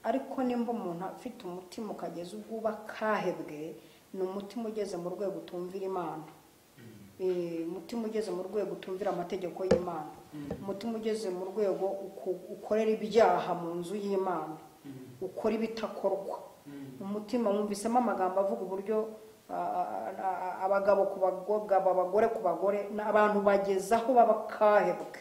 Ariko nimba umuntu afite umutima ukageza ubwo uba kahebwe, ni umutima ugeze mu rwego utumvira Imana. Umutima ugeze mu rwego utumvira amategeko y'Imana. Umutima ugeze mu rwego ukorera ibyaha mu nzu y'Imana, ukora ibitakorwa. Umutima wumvisemo amagambo avuga uburyo abagabo ku bagobwa, abagore ku bagore, abantu bagezaho baba kahebwe.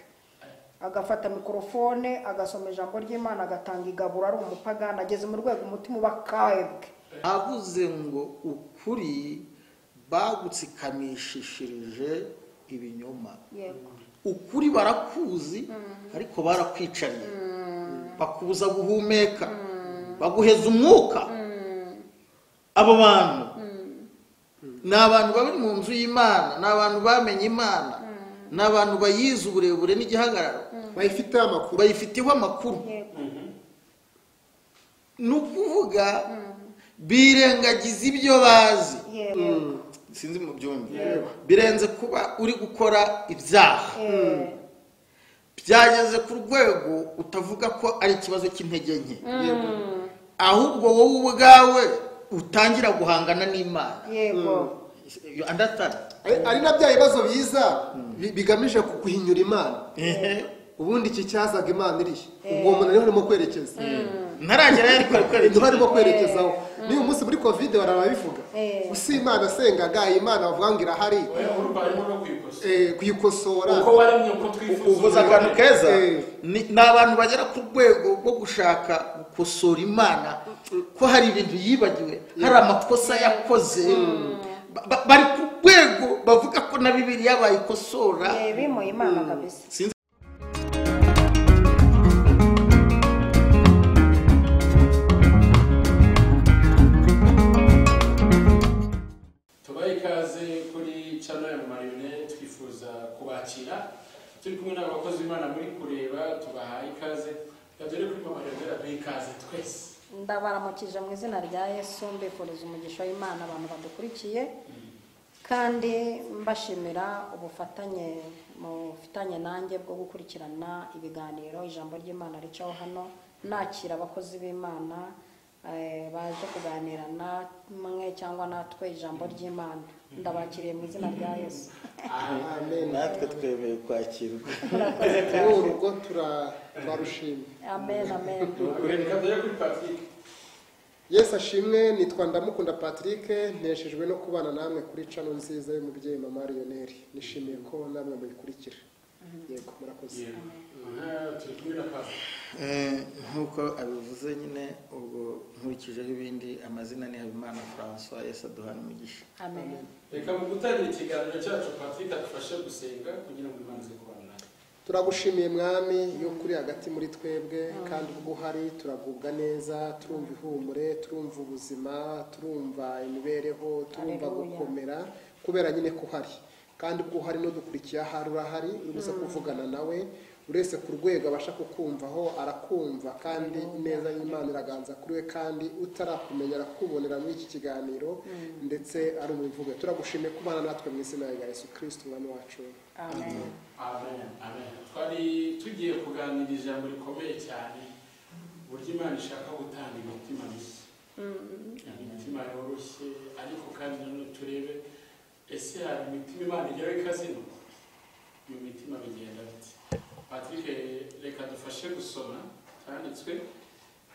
Agafata mikrofone agasoma ijambo ry'Imana agatanga igaburo ari umupagani, ageze mu rwego umutima uba kahebwe. Avuze ngo ukuri bagutsikamishishirije ibinyoma. Yego. Ukuri barakuzi ariko barakwicariye, bakubuza guhumeka, baguheza umwuka. Abo bantu ni abantu bari mu nzu y'Imana, ni abantu bamenye Imana, ni abantu bayizi uburebure n'igihagararo, bayifiteho amakuru, bayifiteho amakuru. Ni ukuvuga birengagiza ibyo bazi. Sinzi mu byumvi. Birenze kuba uri gukora ibyaha, byageze ku rwego utavuga ko ari ikibazo cy'intege nke, ahubwo wowe ubwawe utangira guhangana n'Imana. Yego. You understand? Ari na bya bibazo biza bigamije kuguhinyura Imana. Ubundi iki cyazaga Imana iri ubwo umuntu ariho arimo kwerekeza. Ntaragera ariko arimo kwerekezaho. Ni umunsi muri Covid barabivuga. Usi Imana sengaga Imana bavuga ngo irahari. Kuyikosora. Uko waremye uko twifuza. Uvuza akantu keza. Ni abantu bagera ku rwego rwo gushaka gukosora Imana ko hari ibintu yibagiwe, hari amakosa yakoze. Bari ku rwego bavuga ko na Bibiliya bayikosora. Bimuye Imana kabisa. Tubaye ikaze kuri channel ya Marionette, twifuza kubakira. Turi kumwe n'abakozi b'Imana muri kureba, tubahaye ikaze. Dore kuri Marionette aduha ikaze twese. Ndabaramukije mu izina rya Yesu, mbifuriza umugisha w'Imana abantu badukurikiye, kandi mbashimira ubufatanye mufitanye nanjye bwo gukurikirana ibiganiro ijambo ry'Imana ricaho hano. Nakira abakozi b'Imana baje kuganira namwe cyangwa natwe ijambo ry'Imana. Ndabakiriye mu izina rya Yesu. Amen. Natwe twemeye kwakirwa. Urugo turarushimye. Amen, amen. Reka dore kuri Patrick. Yesu ashimwe, nitwa Ndamukunda Patrick, nteshejwe no kubana namwe kuri channel nziza y'umubyeyi Mama Lionel. Nishimiye ko namwe muyikurikira. Yego, murakoze. Turi kumwe na Pastor. Nkuko abivuze nyine, ubwo nkurikijeho ibindi, amazina ni Habimana François. Yesu aduhane umugisha. Amen. Reka mu gutangira ikiganiro cyacu Patrick adufashe gusenga kugira ngo Imana ize kubana natwe. Turagushimiye Mwami yuko uri hagati muri twebwe, kandi ubwo uhari turagubwa neza, turumva ihumure, turumva ubuzima, turumva imibereho, turumva gukomera kubera nyine ko uhari. Kandi ubwo uhari no dukurikiye ahari urahari, uri kuvugana nawe urese ku rwego abasha kukumvaho arakumva, kandi neza y'Imana iraganza kuri we, kandi utarakumenya arakubonera muri iki kiganiro ndetse ari umuvugo. Turagushimiye kubana natwe mu izina rya Yesu Kristo Umwami wacu. Amen. Amen. Amen. Twari tugiye kuganira ijambo rikomeye cyane, uburyo Imana ishaka gutanga imitima mishya, imitima yoroshye, ariko kandi nanone turebe ese hari imitima Imana igeraho ikazinukwa? Iyo mitima bigenda bite? Patrick, reka dufashe gusoma cyanditswe,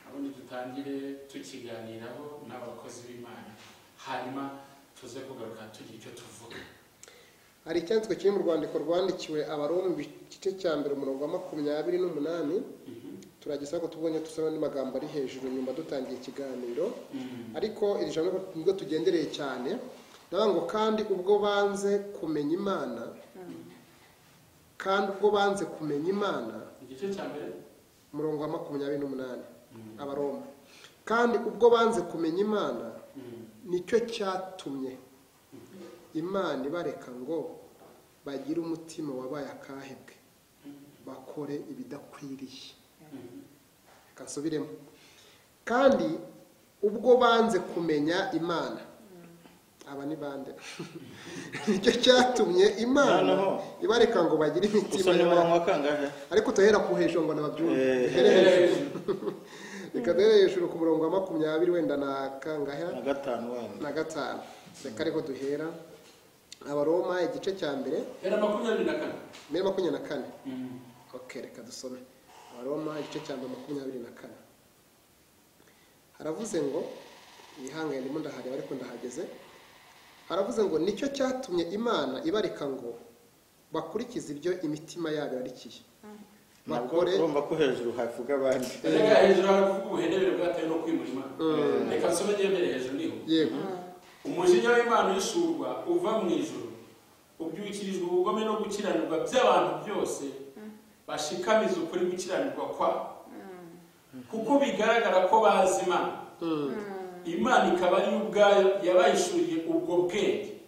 abundi dutangire tukiganiraho n'abakozi b'Imana, hanyuma tuze kugaruka tugira icyo tuvuga. Hari icyanditswe kiri mu rwandiko rwandikiwe Abaroma igice cya mbere umurongo wa 28. Turagisa ko tubonye tusoma n'amagambo ari hejuru nyuma dutangiye ikiganiro, ariko iri jambo nibwo tugendereye cyane. Ndavuga ngo kandi ubwo banze kumenya Imana, kandi ubwo banze kumenya Imana, igice cya mbere umurongo wa 28 Abaroma, kandi ubwo banze kumenya Imana nicyo cyatumye Imana ibareka ngo bagire umutima wabaye akahebwe, bakore ibidakwiriye. Reka nsubiremo. Kandi ubwo banze kumenya Imana, aba ni bande? Nicyo cyatumye Imana ibareka ngo bagire imitima. Ariko tuhera ku hejuru ngo nababyumve. Reka duhere hejuru ku murongo wa 20 wenda na kangahe? Na 5 wenda. Na 5. Reka ariko duhera Abaroma igice cya mbere. Era 24. Mbere 24. Okay, reka dusome. Abaroma igice cya mbere 24. Haravuze ngo ihangane ndimo ndahareba ariko ndahageze. Haravuze ngo nicyo cyatumye Imana ibareka ngo bakurikize ibyo imitima yabo irarikiye. Bakore urumva ko hejuru havuga abandi. Reka hejuru havuga ubuhenebere bwatewe no kwimura Imana. Reka nsome ngemere hejuru niho. Yego. Umujinya w'Imana ushurwa uva mu ijuru ubyukirijwe ubugome no gukiranirwa by'abantu byose bashikamiza ukuri gukiranirwa kwa kuko bigaragara ko bazi Imana. Imana ikaba ari ubwayo yabayishuriye ubwo bwenge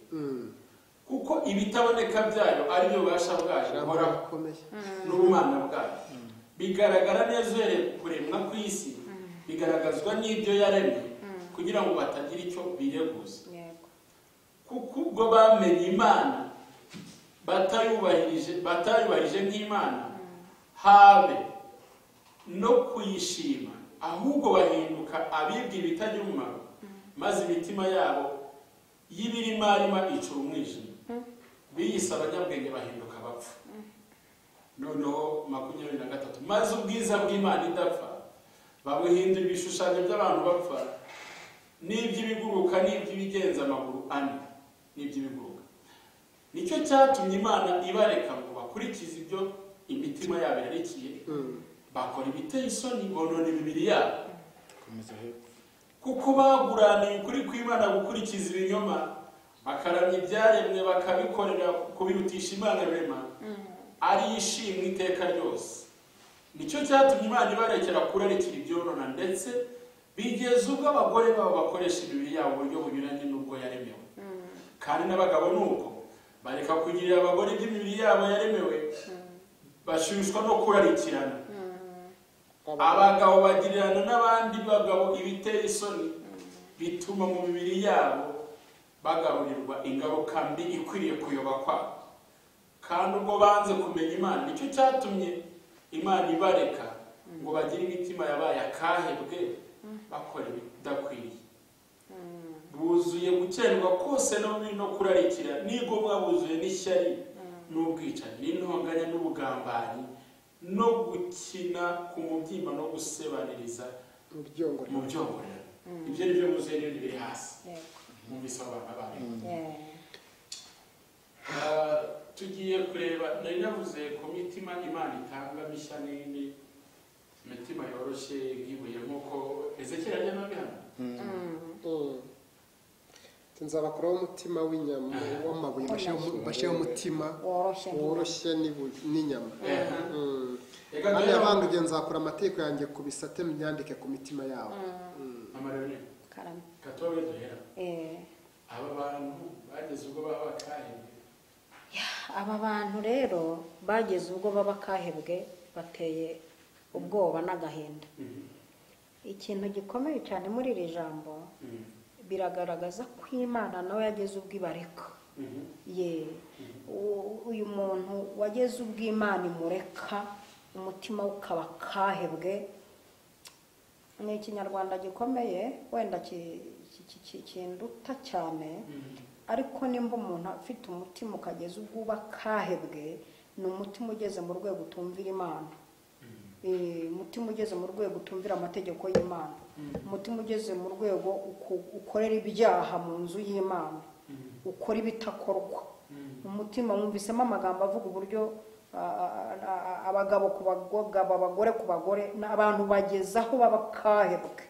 kuko ibitaboneka byayo ari byo bubasha bwayo buhoraho n'ubumana bwayo bigaragara neza uhereye ku kuremwa kw'isi bigaragazwa n'ibyo yaremye kugira ngo batagira icyo bireguza kuko ubwo bamenye Imana batayubahirije nk'Imana habe no kuyishima ahubwo bahinduka abibwira ibitagira umumaro maze imitima yabo y'ibirimarima icura umwijima biyise abanyabwenge bahinduka abapfu. Noneho 23 maze ubwiza bw'Imana idapfa babuhindura ibishushanyo by'abantu bapfa n'iby'ibiguruka n'iby'ibigenza amaguru ane n'iby'ibiguruka. Nicyo cyatumye Imana ibareka ngo bakurikize ibyo imitima yabo irarikiye bakora ibiteye isoni bonona imibiri yabo kuko baguraniye ukuri kw'Imana gukurikiza ibinyoma bakaramya ibyaremwe bakabikorera kubirutisha Imana rurema ari ishimwe iteka ryose. Nicyo cyatumye Imana ibarekera kurarikira ibyonona ndetse bigeze ubwo abagore babo bakoresha imibiri yabo uburyo bunyuranye n'ubwo yaremewe. Kandi n'abagabo nuko bareka kugirira abagore iby'imibiri yabo yaremewe bashyushywa no kurarikirana. Abagabo bagirirana n'abandi bagabo ibiteye isoni bituma mu mibiri yabo bagarurirwa ingaruka mbi ikwiriye kuyoba kwabo. Kandi ubwo banze kumenya Imana nicyo cyatumye Imana ibareka ngo bagire imitima yabaye akahebwe bakora ibidakwiriye. Buzuye gukererwa kose no kurarikira n'igomwa buzuye n'ishyari n'ubwicanyi n'intonganya n'ubugambanyi no gukina ku mubyimba no gusebaniriza mu byongorero. Ibyo ni byo buzuye n'ibindi biri hasi. Mwumvise abantu abana. Tugiye kureba nari navuze ku mitima Imana itanga mishya n'indi imitima yoroshye nk'ibuye nk'uko Ezekiel ajya n'abihana. Nzabakuraho umutima w'inyama w'amabuye mbashyiraho umutima woroshye n'inyama. Kandi abanga igihe nzakura amategeko yanjye ku bisate myandike ku mitima yabo. Aba bantu bageze ubwo baba bakahebwe. Aba bantu rero bageze ubwo baba bakahebwe bateye ubwoba n'agahinda. Ikintu gikomeye cyane muri iri jambo biragaragaza ko Imana nawe yageze ubwo ibareka. Ye uyu muntu wageze ubwo Imana imureka umutima ukaba kahebwe ni ikinyarwanda gikomeye wenda kinduta cyane ariko nimba umuntu afite umutima ukageza ubwo uba kahebwe ni umutima ugeze mu rwego utumvira Imana. Umutima ugeze mu rwego utumvira amategeko y'Imana. Umutima ugeze mu rwego ukorera ibyaha mu nzu y'Imana ukora ibitakorwa. Umutima wumvisemo amagambo avuga uburyo abagabo ku bagabo abagore ku bagore abantu bagezaho baba kahebwe.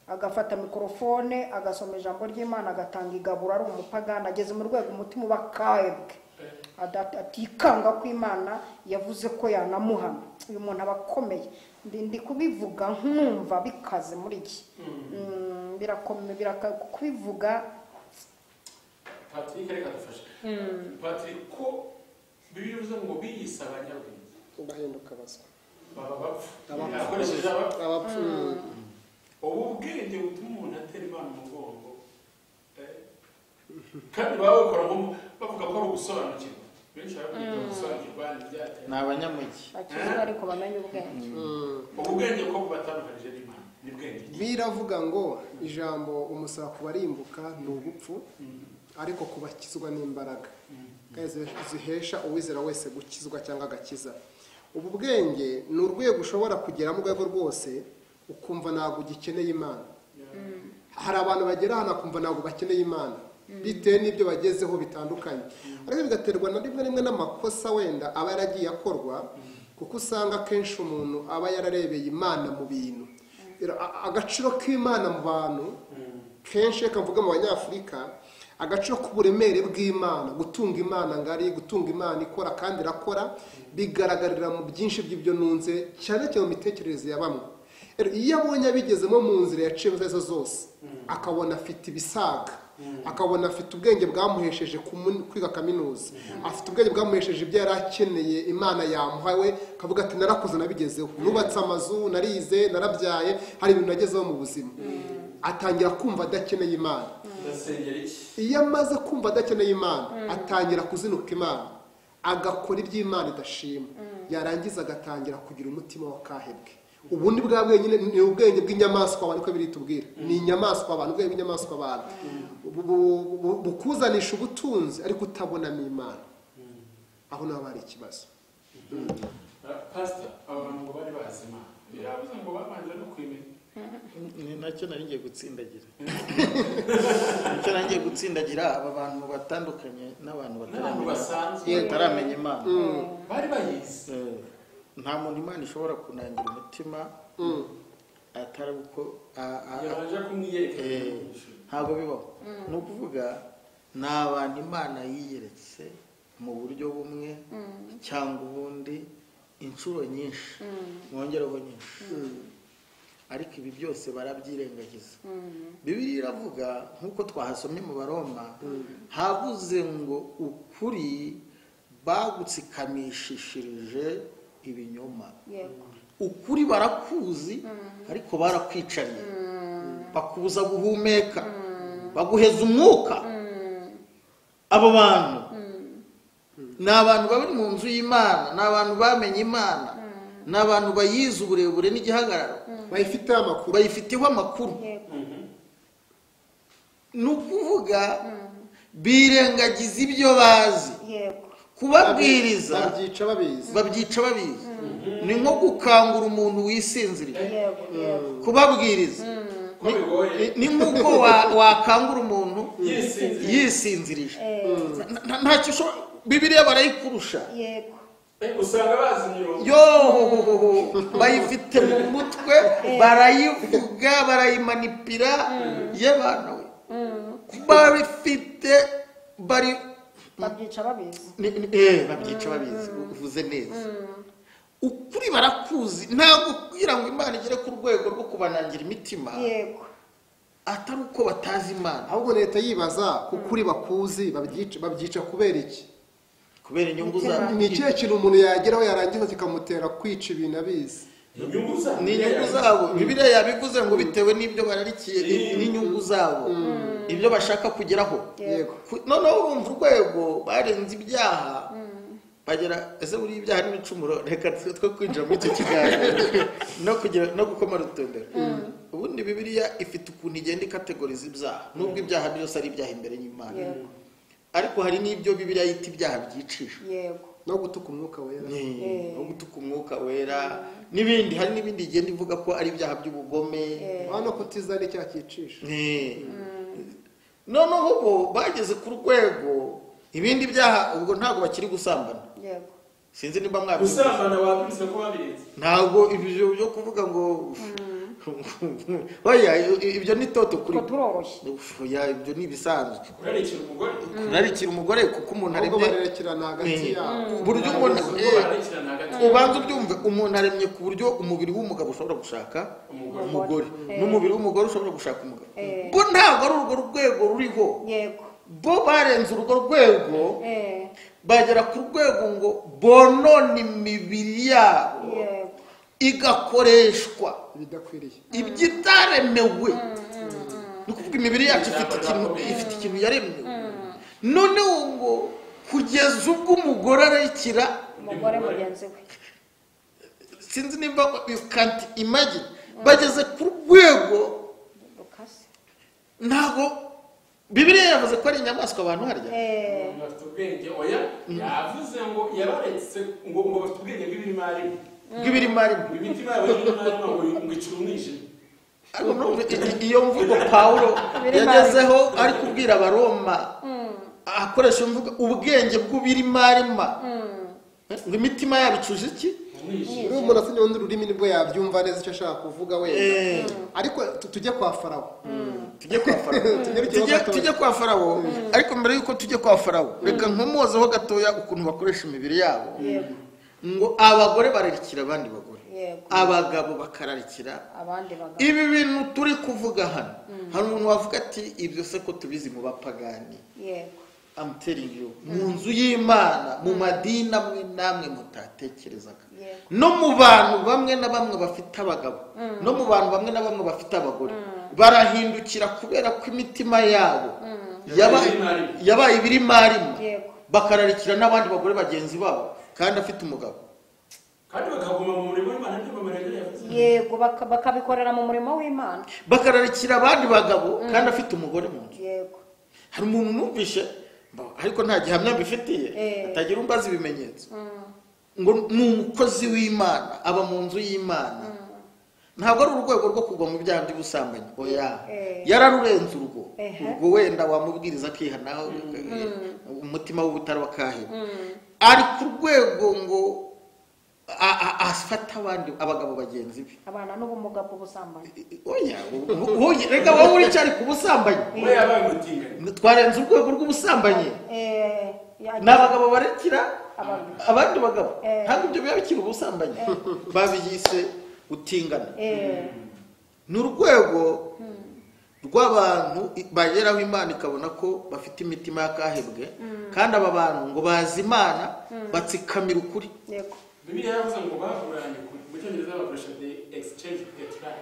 Agafata mikrofone agasoma ijambo ry'Imana agatanga igaburo ari umupagani ageze mu rwego umutima uba kahebwe atikanga ko Imana yavuze ko yanamuhana. Uyu muntu aba akomeye. Ndi kubivuga nkumva bikaze muri iki birakomeye kubivuga. Patrick reka dufashe. Patrick ko bivuze ngo biyise abanyabwenge bahinduka abaswa baba bapfu akoresheje abapfu. Ubu bwenge butuma umuntu atera Imana umugongo kandi babikora bavuga ko ari ugusobanukirwa. Benshi baravuga gusobanukirwa n'ibyateye ni abanyamugi bakizwa ariko bamenye ubwenge. Ubu bwenge ko bubatandukanije n'Imana. Ni bwenge ki? Biravuga ngo ijambo umusaraba kubarimbuka ni ubupfu, ariko kubakizwa n'imbaraga kandi zihesha uwizera wese gukizwa cyangwa agakiza. Ubu bwenge ni urwego ushobora kugeramo urwego rwose ukumva ntabwo ugikeneye Imana. Hari abantu bagera hano akumva ntabwo bakeneye Imana bitewe n'ibyo bagezeho bitandukanye, ariko bigaterwa na rimwe rimwe n'amakosa wenda aba yaragiye akorwa, kuko usanga akenshi umuntu aba yararebeye Imana mu bintu. Rero, agaciro k'Imana mu bantu kenshi, reka mvuge mu Banyafurika, agaciro k'uburemere bw'Imana, gutunga Imana ngari, gutunga Imana ikora kandi irakora, bigaragarira mu byinshi by'ibyo nunze, cyane cyane mu mitekerereze ya bamwe. Rero, iyo abonye abigezemo mu nzira yaciye izo arizo zose, akabona afite ibisaga, akabona afite ubwenge bwamuhesheje kwiga kaminuza, afite ubwenge bwamuhesheje ibyo yari akeneye Imana yamuhawe, akavuga ati narakuze nabigezeho, nubatse amazu, narize, narabyaye, hari ibintu nagezeho mu buzima. Atangira kumva adakeneye Imana. Ndasengera iki? Iyo amaze kumva adakeneye Imana, atangira kuzinuka Imana, agakora ibyo Imana idashima, yarangiza agatangira kugira umutima wa kahebwe. Ubundi bwa bwenyine ni ubwenge bw'inyamaswa abantu, uko biritubwira ni inyamaswa abantu, ubwenge bw'inyamaswa abantu bukuzanisha ubutunzi ariko utabonamo Imana. Aho naho hari ikibazo. Pastor, aba bantu ngo bari bazi Imana, biravuze ngo babanje no kwimenya. Ni nacyo nari ngiye gutsindagira. Nicyo nari ngiye gutsindagira, aba bantu batandukanye n'abantu N'abantu bataramenya basanzwe. bataramenya Imana. Bari bayizi. Nta muntu Imana ishobora kunangira umutima atari uko Yabanje kumwiyereka. Ntabwo bibaho. Ni ukuvuga ni abantu Imana yiyeretse mu buryo bumwe cyangwa ubundi inshuro nyinshi, mwongereho nyinshi, ariko ibi byose barabyirengagiza. Bibiliya iravuga nk'uko twahasomye mu Baroma, havuze ngo ukuri bagutsikamishishirije ibinyoma. Ukuri barakuzi ariko barakwicariye, bakubuza guhumeka, baguheza umwuka. Abo bantu ni abantu bari mu nzu y'Imana, ni abantu bamenye Imana, ni abantu bayizi uburebure n'igihagararo, bayifiteho amakuru, bayifiteho amakuru. Ni ukuvuga birengagiza ibyo bazi. Kubabwiriza babyica babizi, babyica babizi. Ni nko gukangura umuntu wisinziriye. Kubabwiriza ni nk'uko wakangura umuntu yisinzirije. Ntacyo ushobora, Bibiliya barayikurusha. Usanga bazi imirongo. Yo, bayifite mu mutwe, barayivuga, barayimanipira, y'abana we. Babifite, bari babyica babizi. Babyica babizi, uvuze neza. Ukuri barakuzi, ntabwo kugira ngo Imana igere ku rwego rwo kubanangira imitima. Atari uko batazi Imana. Ahubwo leta yibaza kukuri bakuzi, babyica kubera iki? Kubera inyungu zabo. Ni ikihe kintu umuntu yageraho yarangiza kikamutera kwica ibintu abizi? Ni inyungu zabo. Bibiliya yabivuze ngo bitewe n'ibyo bararikiye, n'inyungu zabo, ibyo bashaka kugeraho. Noneho urumva urwego barenze ibyaha, bagera ese buri ibyaha n'ibicumuro, reka twe kwinjira muri icyo kiganiro no kugira no gukoma rutondera. Ubundi Bibiliya ifite ukuntu igenda ikategoriza ibyaha, nubwo ibyaha byose ari ibyaha imbere y'Imana. Ariko hari n'ibyo Bibiliya yita ibyaha byicisha. No gutuka umwuka wera. No gutuka umwuka wera n'ibindi, hari n'ibindi igenda ivuga ko ari ibyaha by'ubugome. Hano kutizana icyaha cyicisha. Noneho bo bageze ku rwego ibindi byaha ubwo ntabwo bakiri gusambana. Sinzi niba mwabivuze. Gusambana wabivuze ko babirenze. Ntabwo ibyo byo kuvuga ngo oya, ibyo ni toto kuri. Oya, ibyo ni ibisanzwe. Kurarikira umugore. Kurarikira umugore kuko umuntu aremye. Bararikirana hagati yabo. Buryo umuntu ubanza ubyumve, umuntu aremye ku buryo umubiri w'umugabo ushobora gushaka umugore, n'umubiri w'umugore ushobora gushaka umugabo. Bo ntabwo ari urwo rwego ruriho. Bo barenze urwo rwego, bagera ku rwego ngo bonone imibiri yabo igakoreshwa ibidakwiriye, ibyitaremewe. Ni ukuvuga imibiri yacu ifite ikintu yaremewe. Noneho ngo kugeza ubwo umugore ararikira umugore mugenzi we. Sinzi nimba you can't imagine. Bageze ku rwego ntabwo Bibiliya yavuze ko ari inyamaswa abantu harya. Bafite ubwenge, oya, yavuze ngo yabaretse ngo bafite ubwenge bw'ibirimarima. Bw'ibirimarima. Imitima yabo y'ibirimarima ngo icura umwijima. Ariko iyo mvugo Pawulo yagezeho ari kubwira Abaroma, akoresha imvugo ubwenge bw'ibirimarima, ngo imitima yabo icuje iki? Uri umuntu asinye undi rurimi nibwo yabyumva neza icyo ashaka kuvuga wenda. Ariko tujye kwa Farawo. Tujye kwa Farawo. Tujye kwa Farawo. Ariko mbere yuko tujye kwa Farawo, reka nkomozeho gatoya ukuntu bakoresha imibiri yabo. Ngo abagore bararikira abandi bagore, abagabo bakararikira abandi bagabo. Ibi bintu turi kuvuga hano, hari umuntu wavuga ati ibyo se ko tubizi mu bapagani. Yego. I'm telling you, mu nzu y'Imana, mu madini amwe namwe mutatekerezaga, no mu bantu bamwe na bamwe bafite abagabo, no mu bantu bamwe na bamwe bafite abagore, barahindukira kubera ko imitima yabo yabaye ibirimarima, bakararikira n'abandi bagore bagenzi babo kandi afite umugabo, kandi bakaguma mu murimo w'Imana. Nibyo mama yavuze. Yego, bakabikorera mu murimo w'Imana, bakararikira abandi bagabo kandi afite umugore mu nzu. Yego. Hari umuntu numvishe, ariko nta gihamya mbifitiye, atagira umbaza ibimenyetso, ngo ni umukozi w'Imana, aba mu nzu y'Imana. Ntabwo ari urwego rwo kugwa mu byaha by'ubusambanyi, oya, yararurenze urwo. Ubwo wenda wamubwiriza akihana, umutima w'ubutari wakaheba. Ari ku rwego ngo afata abandi abagabo bagenzi be, abana n'ubumuga bw'ubusambanyi. Oya, reka wowe uricyari ku busambanyi, twarenze urwego rw'ubusambanyi. Ni abagabo barekera abandi bagabo, ntabwo ibyo biba bikiri ubusambanyi, babiyise utingana. Ni urwego rw'abantu bageraho Imana ikabona ko bafite imitima y'akahebwe, kandi aba bantu ngo bazi Imana, batsikamira ukuri. Bibiliya yavuze ngo baguranye ukuri. Mu Cyongereza bakoresha the exchange the track.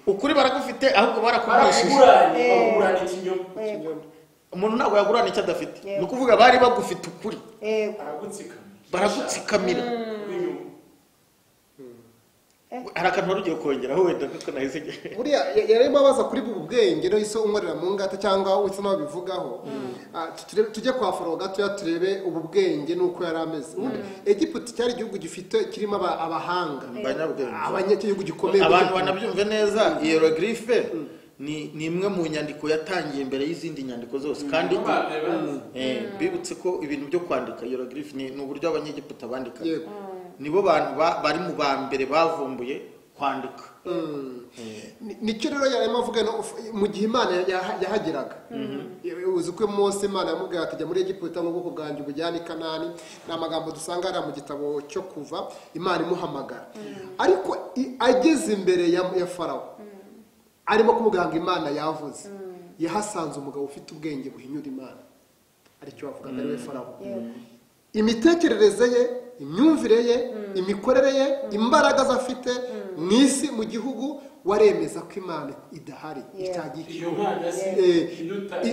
Ukuri baragufite, ahubwo barakugurishije. Baguranye ikinyoma. Umuntu ntabwo yagurana icyo adafite. Ni ukuvuga bari bagufite ukuri, baragutsikamira. Hari akantu wari ugiye kongeraho wenda kuko nahise. Buriya yarimo abaza kuri ubu bwenge no iso unkorera mu ngata cyangwa usa naho bivugaho. Tujye kwa Farawo gatoya turebe ubu bwenge nuko yari ameze. Ubundi Egiputa cyari igihugu gifite kirimo abahanga, abanyagihugu gikomeye. Abantu banabyumve neza, hieroglyphe ni imwe mu nyandiko yatangiye imbere y'izindi nyandiko zose, kandi bibutse ko ibintu byo kwandika hieroglyphe ni uburyo abanyegiputa bandika. Nibo bantu bari mu ba mbere bavumbuye kwandika. Nicyo rero yarimo avuga mu gihe Imana yahageraga. Uzi ko Mose Imana yamubwiye ati jya muri Egiputa mu bwoko bwanjye ubujyane i Kanani. Ni amagambo dusanga ari mu gitabo cyo Kuva, Imana imuhamagara. Ariko ageze imbere ya Farawo, arimo kumubwira ngo Imana yavuze, yahasanze umugabo ufite ubwenge buhinyura Imana, aricyo bavugaga ari we Farawo. Imitekerereze ye, imyumvire ye, imikorere ye, imbaraga afite mu isi, mu gihugu, waremeza ko Imana idahari, itagiye,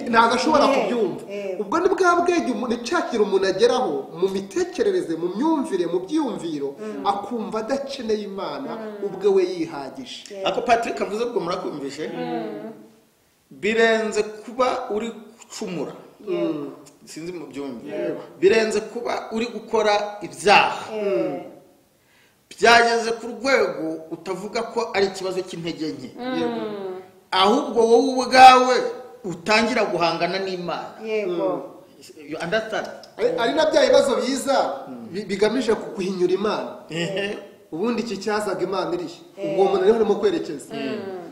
ntabwo ashobora kubyumva. Ubwo ni bwa bwenge nicakira umuntu ageraho mu mitekerereze, mu myumvire, mu byiyumviro, akumva adakeneye Imana, ubwe we yihagije. Ako Patrick avuze ubwo murakumvishe, birenze kuba uri gucumura, sinzi mu byumve, birenze kuba uri gukora ibyaha, byageze ku rwego utavuga ko ari ikibazo cy'intege nke, ahubwo wowe ubwawe utangira guhangana n'Imana. Yego. You understand? Ari na bya bibazo biza bigamije kuguhinyura Imana. Ubundi iki cyazaga Imana iri, ubwo umuntu ariho arimo kwerekeza.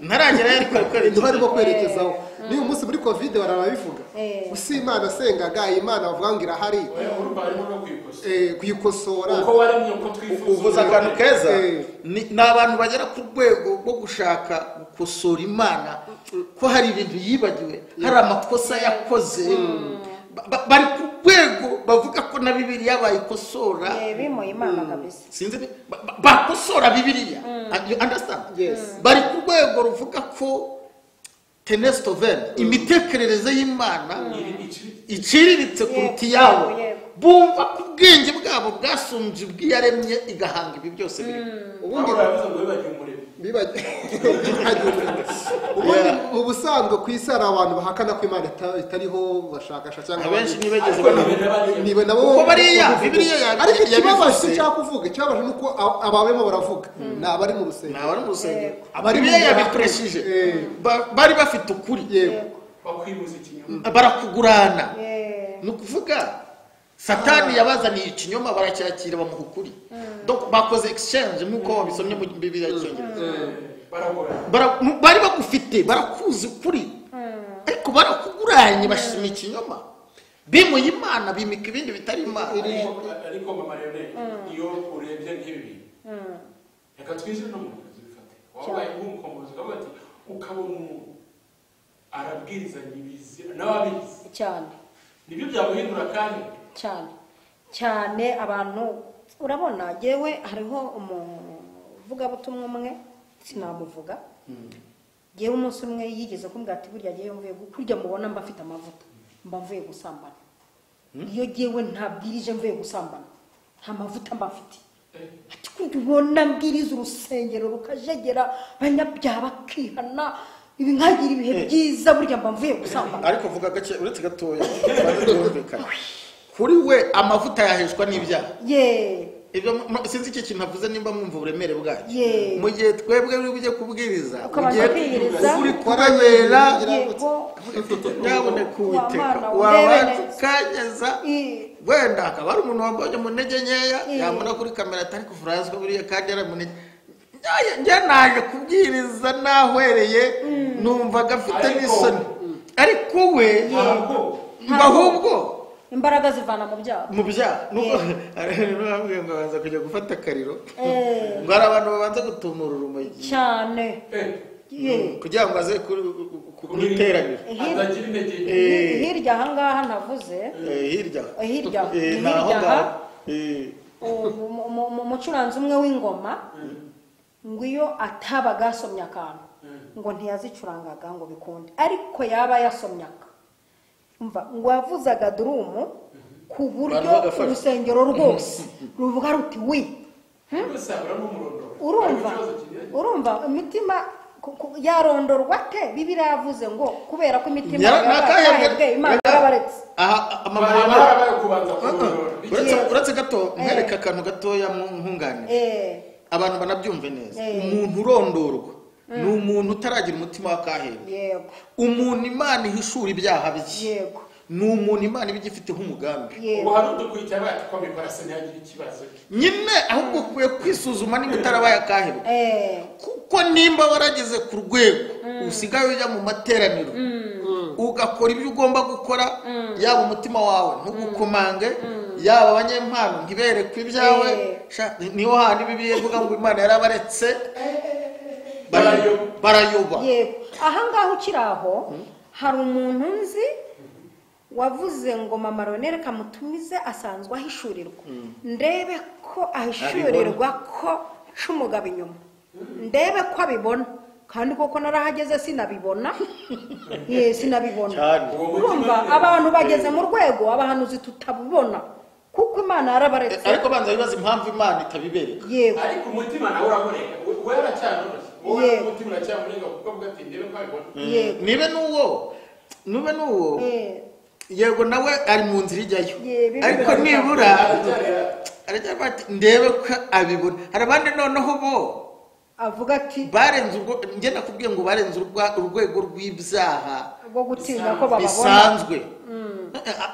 Ntaragera ariko arimo kwerekezaho. Ni umunsi muri Covid barabivuga. Usi Imana sengaga, Imana bavuga ngo irahari. Kuyikosora. Uko waremye uko twifuza. Uvuza akantu keza. Ni abantu bagera ku rwego rwo gushaka gukosora Imana, ko hari ibintu yibagiwe, hari amakosa yakoze. Bari ku rwego bavuga ko na Bibiliya bayikosora. Bimuye Imana kabisa. Sinzi bakosora Bibiliya. You understand? Yes. Bari ku rwego ruvuga ko Tenestoven imitekerereze y'Imana iciriritse kuruta iyabo. Bumva ku bwenge bwabo bwasumbye ubw'iyaremye igahanga ibi byose biri. Ubundi baravuze ngo bibagiwe umurimo. Ubundi mu busanzwe ku isi hari abantu bahakana ko Imana itariho, bashakasha cyangwa abenshi ntibageze nibe nabo kuko bariya Bibiliya ariko ikibabaje nshaka kuvuga, ikibabaje nuko ababemo baravuga ni abari mu rusengero, ni abari mu rusengero, Bibiliya yabipresije, bari bafite ukuri, bakwibuza ikinyoma, barakugurana. Ni ukuvuga Satani yabazaniye ikinyoma baracyakira bamuha ukuri. Donc bakoze exchange nkuko babisomye mu Bibiliya y'Icyongereza. Bari bagufite, barakuzi ukuri, ariko barakuguranye bashima ikinyoma, bimuye Imana, bimika ibindi bitari Imana. Ariko mama Leonel, iyo urebye nk'ibi reka twinjire no mu kazi bifate, wabaye nk'umukombozi ukavuga ati ukabona umuntu arabwirizanya ibizi n'ababizi cyane, nibyo byamuhindura kandi cyane cyane abantu. Urabona yewe hariho umuvugabutumwa umwe sinamuvuga, yewe umunsi umwe yigeze kumbwira ati burya yewe mvuye kurya mubona mba mfite amavuta, mba mvuye gusambana. Iyo yewe ntabwirije mvuye gusambana nta mavuta mba mfite. Ati kurya ubona mbwiriza urusengero rukajegera abanyabyaha bakihana, ibi nkagira ibihe byiza, burya mba mvuye gusambana. Ariko vuga gake uretse gatoya byumvikana. Kuri we amavuta yaheshwa n'ibyaha. Ibyo sinzi icyo kintu avuze nimba mwumva uburemere bwacyo. Mu gihe twebwe uri bujye kubwiriza, uri kubabera nyaboneka Uwiteka wabanza ukageza, wenda akaba ari umuntu wambonye mu ntege nkeya, yambona kuri kamera atari kufurazwa buriya kandi yaramunege. Njye naje kubwiriza nahwereye, numvaga afite n'isoni, ariko we ahubwo imbaraga zivana mu byaha, mu byaha. Nuko arababwiye ngo babanza kujya gufata akariro, ngo hari abantu babanza gutumura urumogi cyane kugira ngo aze ku iteraniro. Hirya aha ngaha navuze, hirya hirya aha umucuranzi umwe w'ingoma ngo iyo atabaga asomye akantu ngo ntiyazicurangaga ngo bikunde, ariko yaba yasomye aka ngo yavuzaga durumu ku buryo urusengero rwose ruvuga ruti wi. Urumva imitima yarondorwa te? Bibiliya yavuze ngo kubera ko imitima yakahebwe Imana yarabaretse. Uretse gato mwereka akantu gatoya nkunganire, abantu banabyumve neza. Umuntu urondorwa ni umuntu utaragira umutima w'akahebwe, umuntu Imana ihishura ibyaha bye, ni umuntu Imana iba igifiteho umugambi. Nyine ahubwo ukwiye kwisuzuma niba utarabaye akahebwe, kuko nimba warageze ku rwego usigaye ujya mu materaniro ugakora ibyo ugomba gukora, yaba umutima wawe ntugukomange, yaba abanyempano ntiberekwe ibyawe, niho handi Bibiliya ivuga ngo Imana yarabaretse barayoba. Yego, aha ngaho ukiri aho hari umuntu nzi wavuze ngo mama Leonel kamutumize asanzwe ahishurirwa, ndebe ko ahishurirwa ko ncumugaba inyuma, ndebe ko abibona, kandi koko narahageze sinabibona. Sinabibona. Urumva abantu bageze mu rwego abahanuzi tutabubona kuko Imana yarabaretse. Ariko banza bibaza impamvu Imana itabibereka. Ariko umutima nawe uramurega, we aracyanoroshye, wowe umutima uracyamurega kuko avuga ati ndebe ko abibona. Nibe n'uwo, nibe n'uwo, yego nawe ari mu nzira ijyayo, ariko nibura aracyari ati ndebe ko abibona. Hari abandi noneho bo avuga ati barenze urwo, njye nakubwiye ngo barenze urwego rw'ibyaha rwo gutinya ko bababona bisanzwe.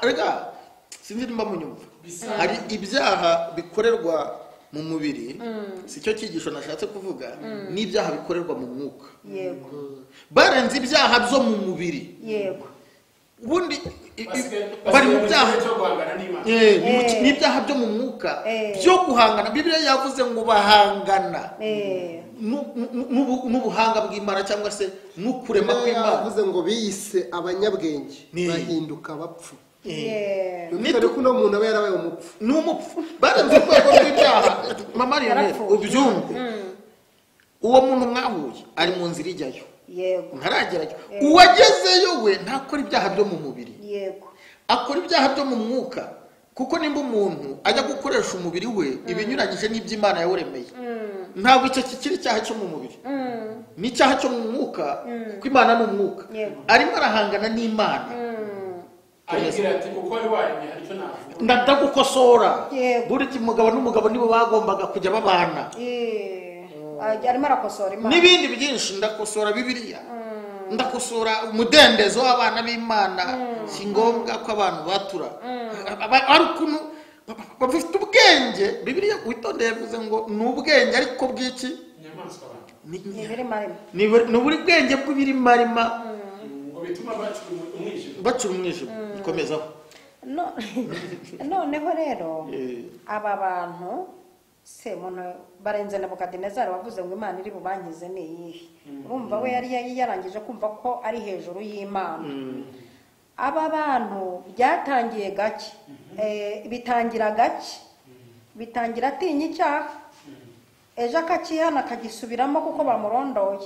Rega sinzi nimba munyumva, hari ibyaha bikorerwa mu mubiri, si cyo cyigisho nashatse kuvuga, n'ibyaha bikorerwa mu mwuka. Yego, barenze ibyaha byo mu mubiri. Yego, ubundi bari mu byaha n'ibyaha byo mu mwuka byo guhangana. Bibiliya yavuze ngo bahangana n'ubuhanga bw'Imana cyangwa se n'ukurema kw'Imana. Yavuze ngo biyise abanyabwenge bahinduka abapfu. Nitari kuno muntu aba yarabaye umupfu. Ni umupfu. Barenze urwego rw'ibyaha. Mama Lionel, ubyumve. Uwo muntu mwahuye ari mu nzira ijyayo. Yego. Ntaragerayo. Uwagezeyo we ntakora ibyaha byo mu mubiri. Yego. Akora ibyaha byo mu mwuka. Kuko nimba umuntu ajya gukoresha umubiri we ibinyuranyije n'iby'Imana yawuremeye, ntabwo icyo kikiri icyaha cyo mu mubiri, ni icyaha cyo mu mwuka, kuko Imana ni umwuka. Arimo arahangana n'Imana. Ndagukosora. Buri mugabo n'umugabo nibo bagombaga kujya babana. Arimo arakosora Imana n'ibindi byinshi. Ndakosora Bibiliya, ndakosora umudendezo w'abana b'Imana. Si ngombwa ko abantu batura ari ukuntu bafite ubwenge. Bibiliya witondeye yavuze ngo ni ubwenge ariko bw'iki? Ni uburi bwenge bw'ibirimarima ngo bituma bacura umwijima. Ikomezaho. Noneho rero aba bantu se muntu barenze Nebukadinezari wavuze ngo Imana iri bubankize ni iyihe? Urumva we yari yarangije kumva ko ari hejuru y'Imana. Aba bantu byatangiye gake, bitangira gake, bitangira atinya icyaha, ejo akakihana akagisubiramo kuko bamurondoye,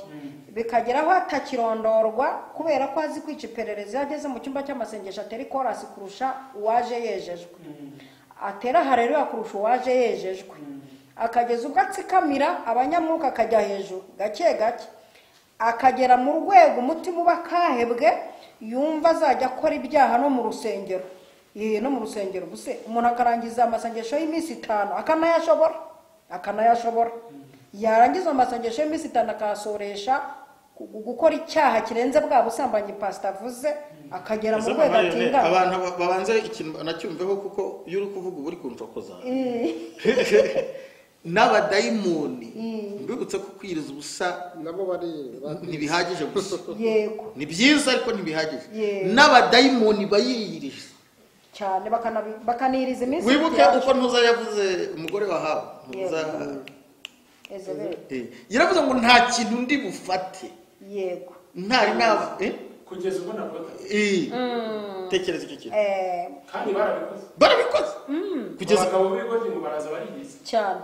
bikageraho atakirondorwa kubera ko azi kwica iperereza. Iyo ageze mu cyumba cy'amasengesho atera ikorasi kurusha uwaje yejejwe, atera hareruya kurusha uwaje yejejwe, akageza ubwo atsikamira abanyamwuka akajya hejuru gake gake, akagera mu rwego umutima uba kahebwe, yumva azajya akora ibyaha no mu rusengero. No mu rusengero gusa umuntu akarangiza amasengesho y'iminsi 5 akanayashobora yarangiza amasengesho y'iminsi 5 akasoresha gukora icyaha kirenze bwa busambanyi pastor avuze, akagera mu rwego atinda. Abantu babanze ikintu nacyumveho, kuko iyo uri kuvuga uba uri kuncokoza. N'abadayimoni mbibutse ko kwiriza ubusa nabo bari ntibihagije gusa. Yego, ni byiza ariko ntibihagije. N'abadayimoni bayiyiriza cyane, bakaniriza iminsi. Wibuke uko ntuza yavuze umugore wa Ahabu, ntuza yaravuze ngo nta kintu ndi bufate. Yego, ntari naba kugeza ubwo nabwo tekereza icyo kintu. Kandi barabikoze kugeza abagabo b'ibigoryi ngo baraza baririza cyane,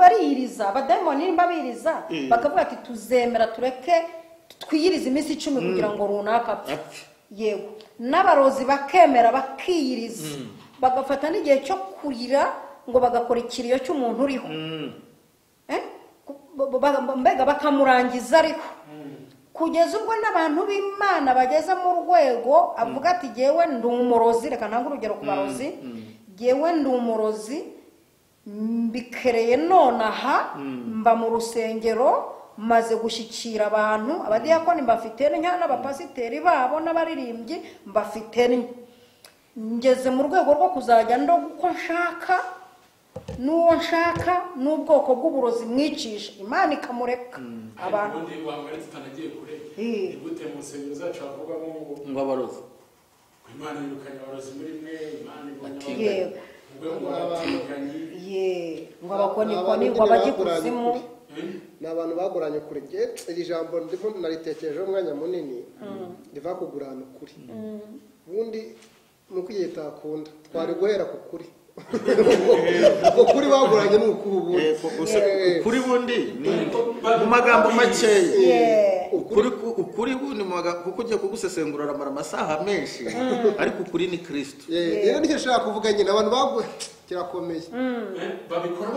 bariyiriza. Abadayimoni nimba biriza bakavuga ati tuzemera tureke twiyirize iminsi 10 kugira ngo runaka apfe. Yego, n'abarozi bakemera bakiyiriza, bagafata n'igihe cyo kurira ngo bagakora ikiriyo cy'umuntu uriho, mbega bakamurangiza ariko kugeza ubwo n'abantu b'Imana bageze mu rwego avuga ati jyewe ndi umurozi. Reka ntange urugero ku barozi. Jyewe ndi umurozi, mbikereye nonaha, mba mu rusengero, maze gushyikira abantu, abadiyakoni mbafite ntya, n'abapasiteri babo n'abaririmbyi mbafite ntya, ngeze mu rwego rwo kuzajya ndoga uko nshaka n'uwo nshaka n'ubwoko bw'uburozi mwicisha. Imana ikamureka. Abantu ubundi wambare tutanagiye kure, ni gute mu nsengero zacu havugwamo ngo abarozi? Imana yirukanye abarozi muri mwe, Imana ibonye ngo abakonikoni, ngo abajye ikuzimu. Ni abantu baguranye ukuri. Iri jambo ndimo naritekerejeho umwanya munini, riva kugurana ukuri. Ubundi nuko igihe takunda twari guhera ku kuri. Ubwo kuri baguranye ni ukuri ubundi. Ukuri bundi ni mu magambo makeya. Ukuri bundi mu magambo, kuko ugiye kugusesengura aramara amasaha menshi, ariko ukuri ni Kristo. Rero nicyo nshaka kuvuga nyine, abantu baguye kirakomeye. Babikora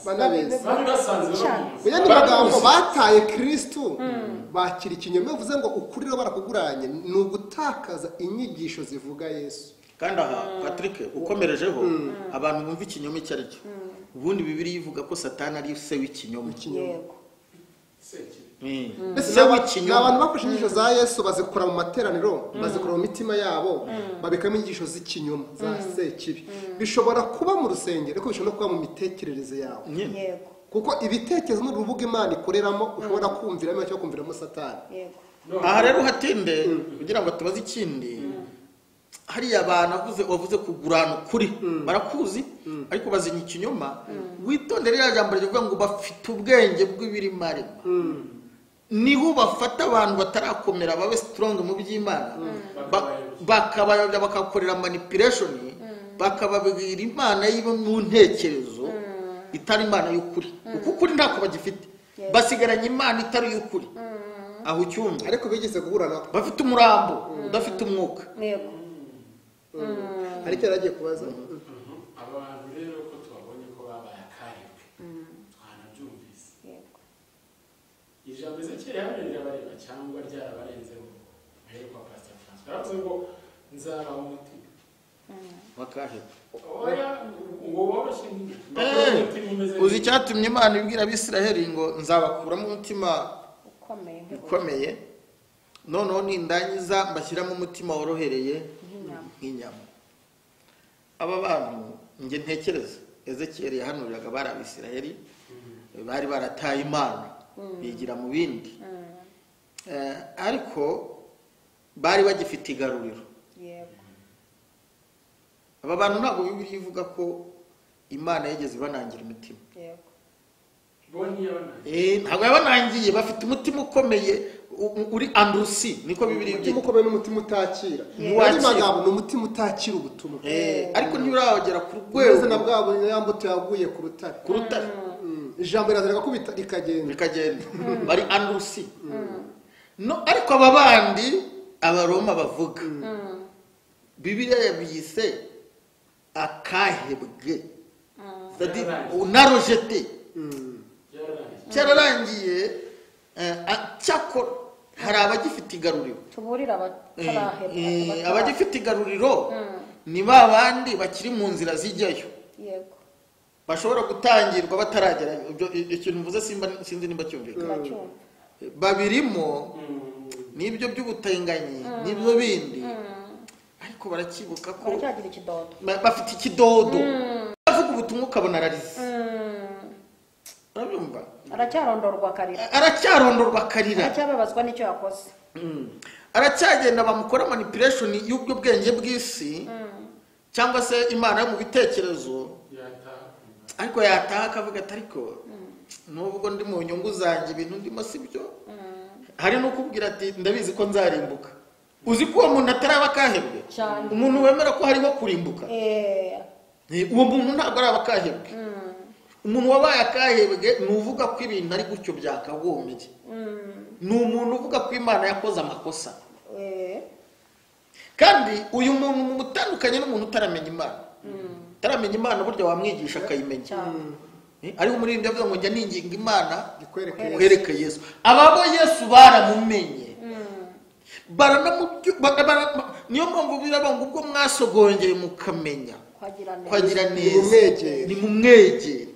banabizi. Bari basanzwe babizi. Mu yandi magambo bataye Kristo bakira ikinyoma. Bivuze ngo ukuri rero barakuguranye ni ugutakaza inyigisho zivuga Yesu. Kandi aha Patrick ukomerejeho, abantu bumva ikinyoma icyo ari cyo. Ubundi Bibiliya ivuga ko Satani ari se w'ikinyoma. Yego. Se w'ikinyoma. Abantu bafashe inyigisho za Yesu bazikora mu materaniro, bazikora mu mitima yabo, babikamo inyigisho z'ikinyoma za sekibi. Bishobora kuba mu rusengero, ariko bishobora no kuba mu mitekerereze yawe. Yego. Kuko ibitekerezo ni urubuga Imana ikoreramo, ushobora kumviramo cyangwa kumviramo Satani. Yego. Aha rero hatinde kugira ngo tubaze ikindi. Hariya abantu wavuze kugurana ukuri barakuzi, ariko bazinya ikinyoma. Witondere ririya jambo rivuga ngo bafite ubwenge bw'ibirimarima. Niho bafata abantu batarakomera babe strong mu by'Imana, bakabayobya, bakakorera manipulation, bakababwira Imana yibo mu ntekerezo itari Imana y'ukuri, kuko ukuri ntako bagifite, basigaranye Imana itari y'ukuri. Aho ucyumva ariko bigeze guhura nako bafite umurambo udafite umwuka. Yego. Ariko yaragiye kubaza. Aba bantu rero ko tubabonye ko babaye akahebwe, twanabyumvise. Ijambo Ezekiyeli hano rirabareba cyangwa ryarabarenzeho? Mbere kwa Pastor Francois yaravuze ngo nzabaha umutima Wakahebwe. Oya, ngo woroshye nk'inyama. Uzi icyatumye Imana ibwira Abisiraheli ngo nzabakuramo umutima ukomeye, noneho nindangiza mbashyiramo umutima worohereye nk'inyama. Aba bantu njye ntekereza Ezekiyeli yahanuriraga bari Abisiraheli bari barataye Imana bigira mu bindi, ariko bari bagifite igaruriro. Aba bantu ntabwo Bibiliya ivuga ko Imana yigeze ibanangira imitima. Ntabwo yabanangiye, bafite umutima ukomeye uri andusi, niko Bibiliya ibyita. Umutima ukomeye n'umutima utakira. Andi magambo ni umutima utakira ubutumwa. Ariko ntiburagera ku rwego na bwabo ya mbuto yaguye ku rutare. Ku rutare. Ijambo riraza rigakubita rikagenda. Rikagenda. Bari andusi. No, ariko aba bandi Abaroma bavuga. Bibiliya yabise akahebwe. C'est-à-dire unarojete. Cyararangiye. Cyakora hari abagifite igaruriro. Tuburira abatarahebwa. Abagifite igaruriro ni ba bandi bakiri mu nzira zijyayo. Yego. Bashobora gutangirwa bataragerayo. Ibyo ikintu mvuze simba sinzi nimba cyumvikana. Babirimo nibyo by'ubutenganyi nibyo bindi. Ariko barakibuka ko baracyagira ikidodo. Bafite ikidodo. Avuga ubutumwa ukabona ararize. Urabyumva? Aracyarondorwa akarira. Aracyarondorwa akarira. Aracyababazwa n'icyo yakoze. Aracyagenda bamukora manipulation y'ubwo bwenge bw'isi cyangwa se Imana yo mu bitekerezo. Ariko yataha akavuga ati ariko nubwo ndi mu nyungu zanjye ibintu ndimo sibyo. Hari no kubwira ati ndabizi ko nzarimbuka. Uzi ko uwo muntu ataraba akahebwe? Umuntu wemera ko hariho kurimbuka. Uwo muntu ntabwo araba akahebwe. Umuntu wabaye akahebwe ni uvuga ko ibintu ari gutyo byakagombye. Ni umuntu uvuga ko Imana yakoze amakosa. Kandi uyu muntu mutandukanye n'umuntu utaramenya Imana. Utaramenya Imana burya wamwigisha akayimenya. Ariho umuririmbyi avuga ngo njya ninginga Imana ikwereke Yesu. Ababo Yesu baramumenye. Niyo mpamvu biraba ngo ubwo mwasogongeye mukamenya kwagira neza ni mumwegere.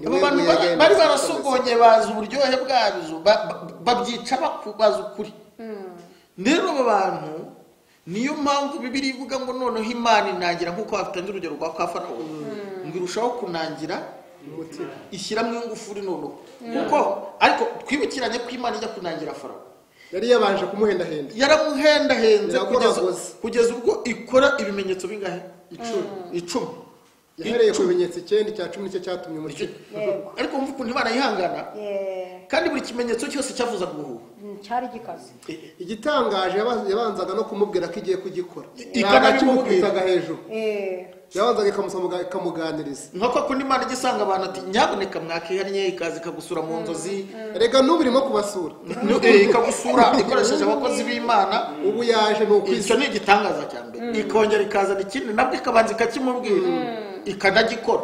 Abo bantu bari barasogongeye bazi uburyohe bwabyo, babyica bakubaza ukuri. Rero abo bantu niyo mpamvu Bibiliya ivuga ngo noneho Imana inangira, nkuko batanze urugero rwa kwa Farawo, ngo irushaho kunangira umutima ishyiramo ingufuri noneho. Kuko ariko twibukiranye ko Imana ijya kunangira Farawo yari yabanje kumuhendahenda. Yaramuhendahenze kugeza ubwo ikora ibimenyetso bingahe? 10. Yahereye ku bimenyetso 9 cya 10 nicyo cyatumye umutima. Ariko umva ukuntu Imana yihangana. Kandi buri kimenyetso cyose cyavuzaga ubuhuha. Cyari gikaze. Igitangaje yabanzaga no kumubwira ko igiye kugikora. Ikanakimubwitaga hejuru. Yabanzaga ikamusoma ikamuganiriza. Nk'uko kundi Imana igisanga abantu ati nyaboneka mwakihannye, ikaza ikagusura mu nzozi. Rega n'ubu irimo kubasura. Ikagusura ikoresheje abakozi b'Imana. Ubu yaje ni ukwisi. Icyo ni igitangaza cya mbere. Ikongera ikazana ikindi nabwo ikabanza ikakimubwira. Ikanagikora.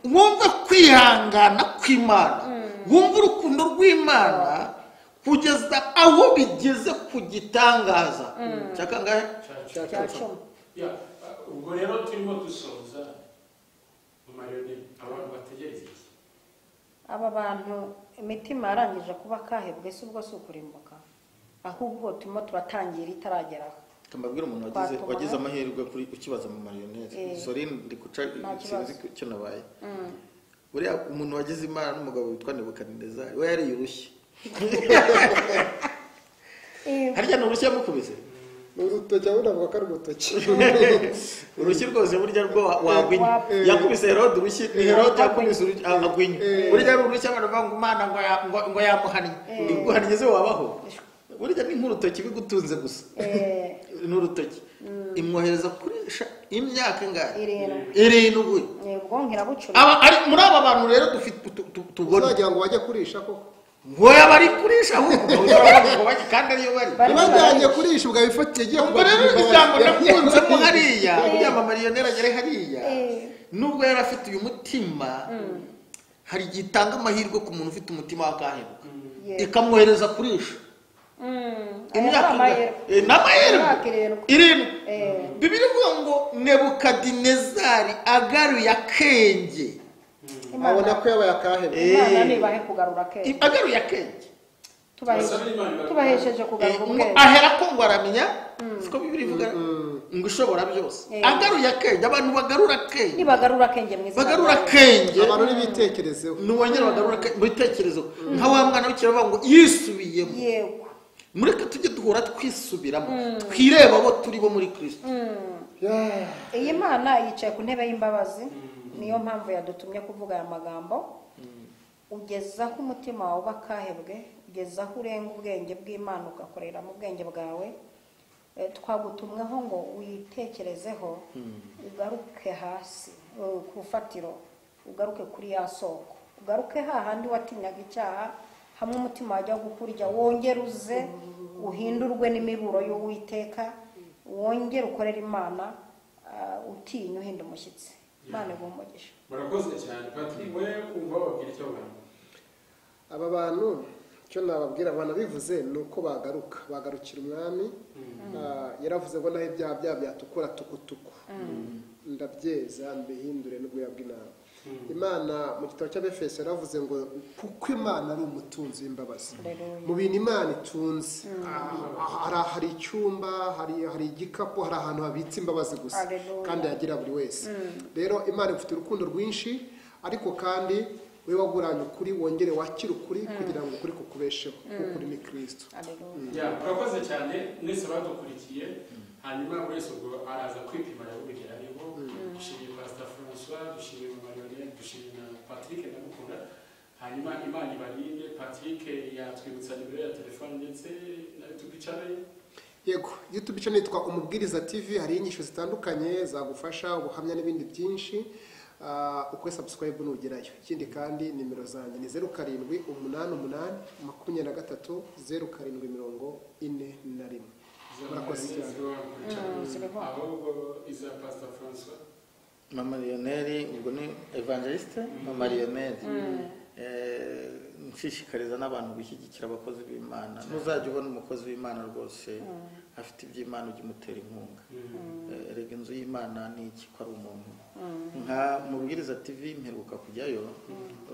Wumva kwihangana kw'Imana. Wumva urukundo rw'Imana kugeza aho bigeze ku gitangaza. Cya kangahe? Cya 10. Ubwo rero turimo dusoza mu mariyone abantu bategereza iki? Aba bantu imitima yarangije kuba kahebwe, si ubwo si ukurimbuka, ahubwo turimo turatangira itarageraho. Mbabwira umuntu wagize amahirwe kuri ukibaza mu mariyoneri. Sorry ndi kuca sinzi icyo nabaye. Buriya umuntu wagize Imana n'umugabo witwa Nebukadinezari we yari yurushye. Harya ni urushyi yamukubise? Urutoki aho navuga ko ari urutoki. Urushyi rwose burya rwo wagwinya. Yakubise Herode urushyi, ni Herode yakubise agwinya. Burya ari urushyi abantu bavuga ngo Imana ngo yamuhannye. Iguhannye se wabaho? Burya ni nk'urutoki bigutunze gusa. Ni urutoki. Imwohereza kurisha imyaka ingahe? 7. Ubwonko irabucura. Aba ari muri aba bantu rero dufite tubona. Uzagira ngo bajye kurisha koko. Ngoya bari kurisha ahubwo ngo bajye kandi ariyo bari bajyanye kurisha ubwo abifatiye agiye ubwo rero ijambo nakunzemo hariya kugira ngo Mariyoneri agere hariya nubwo yari afite uyu mutima, hari igihe itanga amahirwe ku muntu ufite umutima w'akahebuka ikamwohereza kurisha imyaka n'amahirwe 7. Bibiliya ivuga ngo Nebukadinezari agaruye akenge, abona ko yabaye akahebwe. Imana nibahe kugarura akenge, agaruye akenge, tubahesheje kugarura ubwenge. Ahera ko ngo aramenya, siko Bibiliya ivuga ngo ishobora byose. Agaruye akenge, abantu bagarura akenge, nibagarura akenge mwiza, bagarura akenge, abantu nibitekerezeho, nuwongera bagarura akenge mu bitekerezo. Nka wa mwana w'ikirava ngo yisubiyemo. Yego, mureke tujye duhora twisubiramo, twireba abo turi bo muri Kristo. Iyi Mana yicaye ku ntebe y'imbabazi, niyo mpamvu yadutumye kuvuga aya magambo. Ugezaho umutima wawe bakahebwe, ugezaho urenga ubwenge bw'Imana ugakorera mu bwenge bwawe. Twagutumweho ngo witekerezeho, ugaruke hasi ku rufatiro, ugaruke kuri ya soko, ugaruke hahandi watinyaga icyaha, hamwe umutima wajya gukurya, wongere uze uhindurwe n'imiburo y'Uwiteka, wongere ukorere Imana utinya uhinda umushyitsi. Imana iguhe umugisha. Murakoze cyane Patrick, we kumva wabwira icyo abantu. Aba bantu icyo nababwira banabivuze ni uko bagaruka, bagarukira umwami. Yaravuze ngo naho ibyaha byabo byatukura tukutuku, ndabyeza mbihindure n'ubwoya bw'intama. Imana mu gitabo cy'Abefeso yaravuze ngo kuko Imana ari umutunzi w'imbabazi. Mu bintu Imana itunze hari icyumba, hari igikapu, hari ahantu habitse imbabazi gusa, kandi yagira buri wese. Rero Imana ifite urukundo rwinshi, ariko kandi we waguranye ukuri, wongere wakire ukuri kugira ngo ukuri kukubesheho, kuko uri ni Kristo. Murakoze cyane mwese badukurikiye. Hanyuma wese ubwo araza kwipima arabubigera ariho. Dushimiye Pastor François, dushimiye Mariyoneri, dushimiye na Patrick ndamukunda. Hanyuma Imana ibarinde. Patrick yatwibutsa nimero ya telefone ndetse na YouTube channel. Yego, YouTube channel yitwa Umubwiriza TV, hari inyigisho zitandukanye zagufasha, ubuhamya n'ibindi byinshi. Ukwe subscribe nugerayo. Ikindi kandi nimero zanjye ni 07 88 23 07 41. Murakoze cyane. Ahubwo iza Pastor François Mama Lionel, ubwo ni evangeliste Mama Lionel. Nshishikariza n'abantu gushyigikira abakozi b'Imana. Nuzajya ubona umukozi w'Imana rwose afite iby'Imana ujye umutera inkunga. Erega inzu y'Imana ni iki ko ari umuntu. Nka Mubwiriza TV mperuka kujyayo,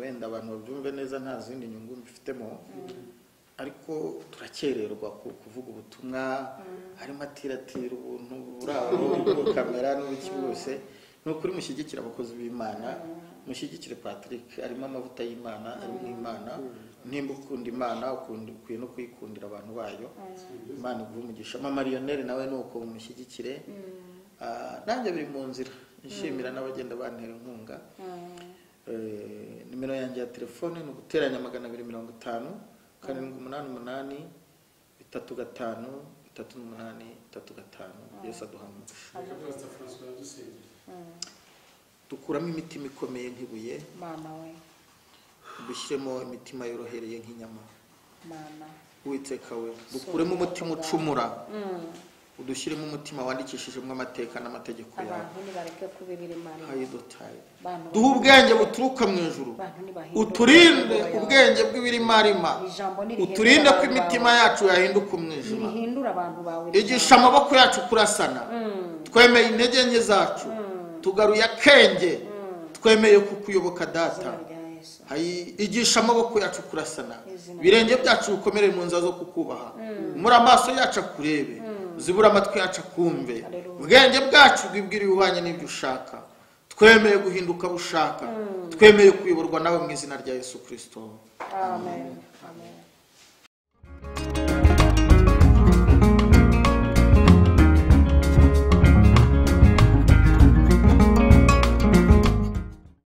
wenda abantu babyumve neza nta zindi nyungu mbifitemo, ariko turakererwa kuvuga ubutumwa, harimo atiratira ubuntu buraho kamera n'ubuki bwose. Ni ukuri mushyigikira abakozi b'Imana, mushyigikire Patrick, arimo amavuta y'Imana, arimo Imana. Nimba ukunda Imana ukwiye no kuyikundira abantu bayo. Imana iguhe umugisha. Mama Lionel nawe ni uko mumushyigikire. Nanjye biri mu nzira, nshimira n'abagenda bantera inkunga. Nimero yanjye ya telefone ni uguteranya 250 788 35 38 35. Yesu aduha umugisha. Dukuramo imitima ikomeye nk'ibuye, Mana we, dushyiremo imitima yorohereye nk'inyama. Mana Uwiteka we, dukuremo umutima ucumura, udushyiremo umutima wandikishijemo amateka n'amategeko yawe. Abantu nibareke kubibira Imana. Duhe ubwenge buturuka mu ijuru, uturinde ubwenge bw'ibirimarima, uturinde ko imitima yacu yahinduka umwijima. Igisha amaboko yacu kurasana, twemeye intege nke zacu, tugaruye akenge, twemeye kukuyoboka Data. Igisha amaboko yacu kurasana, ibirenge byacu bikomere mu nzira zo kukubaha, muri amaso yacu akurebe, zibura amatwi yacu akumve, ubwenge bwacu bwibwira ibihwanye n'ibyo ushaka. Twemeye guhinduka bushaka, twemeye kuyoborwa nawe mu izina rya Yesu Kristo. Amen. Amen.